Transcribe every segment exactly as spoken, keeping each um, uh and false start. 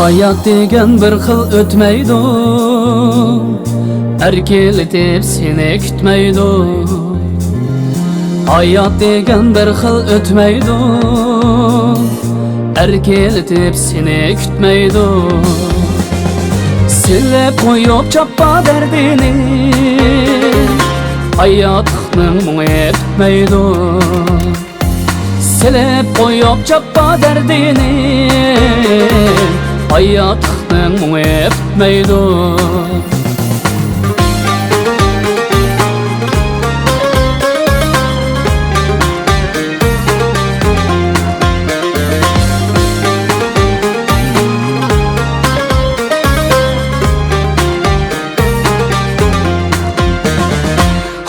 ھايات دېگەن بىر خىل ئۆتمەيدۇ، ئەركىلىتىپ سېنى كۈتمەيدۇ. ھايات دېگەن بىر خىل ئۆتمەيدۇ، ئەركىلىتىپ سېنى كۈتمەيدۇ. سېلىپ قويۇپ جاپا دەردىنى، ھاياتلىقنىڭ مۇڭى پۈتمەيدۇ. سېلىپ قويۇپ جاپا دەردىنى، ھاياتلىقنىڭ مۇڭى پۈتمەيدۇ.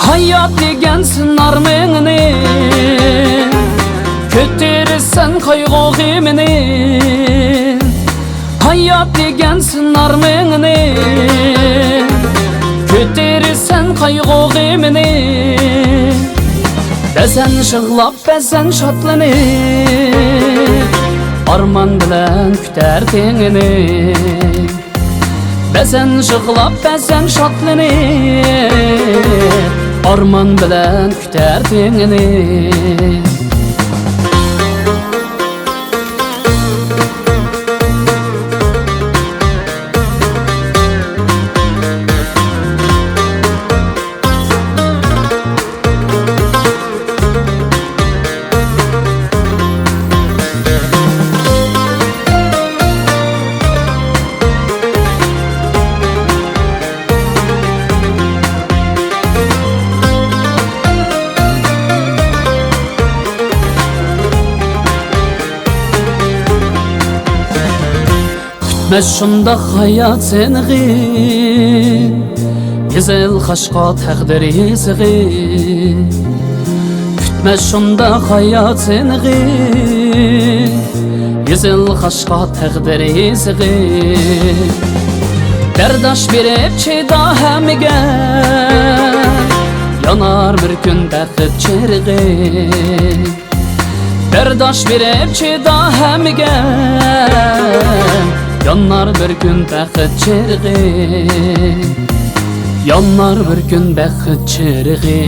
ھايات دېگەن سىنار مېڭىنى، كۆتۈرىسەن قايغۇ غېمىنى. ھايات دېگەن سىنار مېڭىنى، كۆتۈرىسەن قايغۇ غېمىنى. بەزەن يىغلاپ، بەزەن شادلىنىپ، ئارمان بىلەن كۈتەر تېڭىنى. بەزەن يىغلاپ، بەزەن شادلىنىپ، ئارمان بىلەن كۈتەر تېڭىنى. پۈتمەس شۇنداق ھايات سىنىغى، قىزىل قاشقا تەقدىر يېزىقى. پۈتمەس شۇنداق ھايات سىنىغى، قىزىل قاشقا تەقدىر يېزىقى. بەرداشلىق بېرىپ چىدا ھەممىگە، يانار بىر كۈن بەخت چىرىغى. بەرداشلىق بېرىپ چىدا ھەممىگە، يانار بىر كۈن بەخت چىرىغى. يانار بىر كۈن بەخت چىرىغى.